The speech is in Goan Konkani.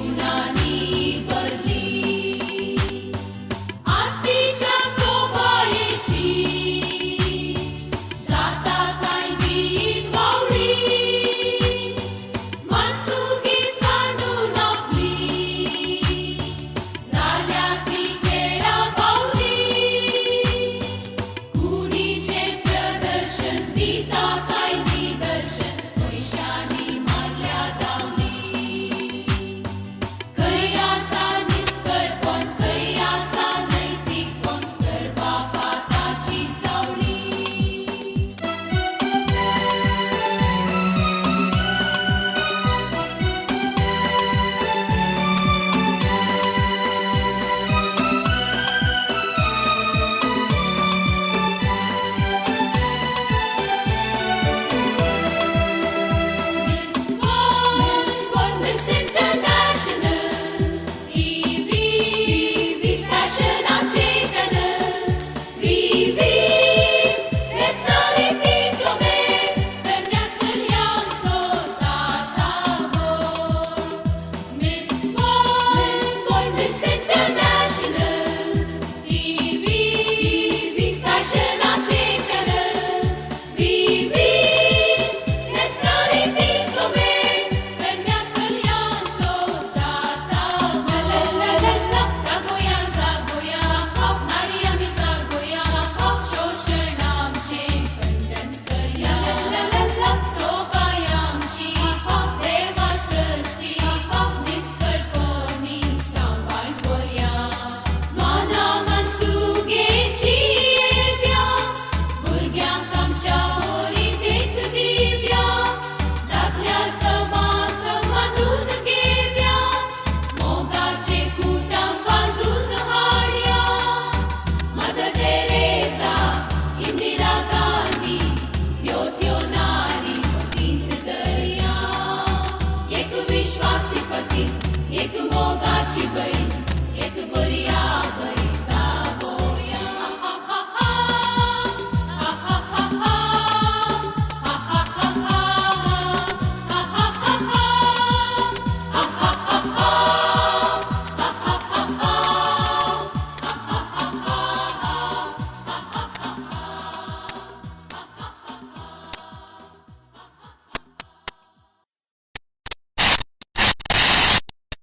गुणांनी भरली आस्तीच्या सोबायेची जाता कांय वीत वावळी मानसुगी सांडून आपली जाल्या ती खेळा पावली कुडीचें प्रदर्शन दिता कांय निदर्शन पयशांनी मारल्या दावली खंय आसा निस्कळपण खंय आसा नैतीकपण तर बापा ताची सावळी. Miss World, Miss World, Miss International, TV, TV, फॅशनाचे channel, VV, न्हेसणारी तिचो मेळ, तरण्या चलयांचो जाता गोळ. Miss World, Miss World, Miss International, TV, TV, फॅशनाचे channel, VV, न्हेसणारी तिचो मेळ, तरण्या चलयांचो जाता गोळ. ला ला ला, जागोया जागोया, नारी आमी जागोया, शोशण आमचें खंडन करया. ला ला ला, सोबाय आमची देवा सृश्टी, निस्कळपणी सांबाळ करया. माना मनसुगेची येव्या, भुरग्यांक आमच्या बरी देख दिव्या, दादल्या समाज मानून घेव्या, मोगाचे कुटां बांदून हाडया. मदर टेरेसा, इंदिरा गांधी, त्यो त्यो नारी पतींत धरया. एक विश्वासी पती, एक मोगाची.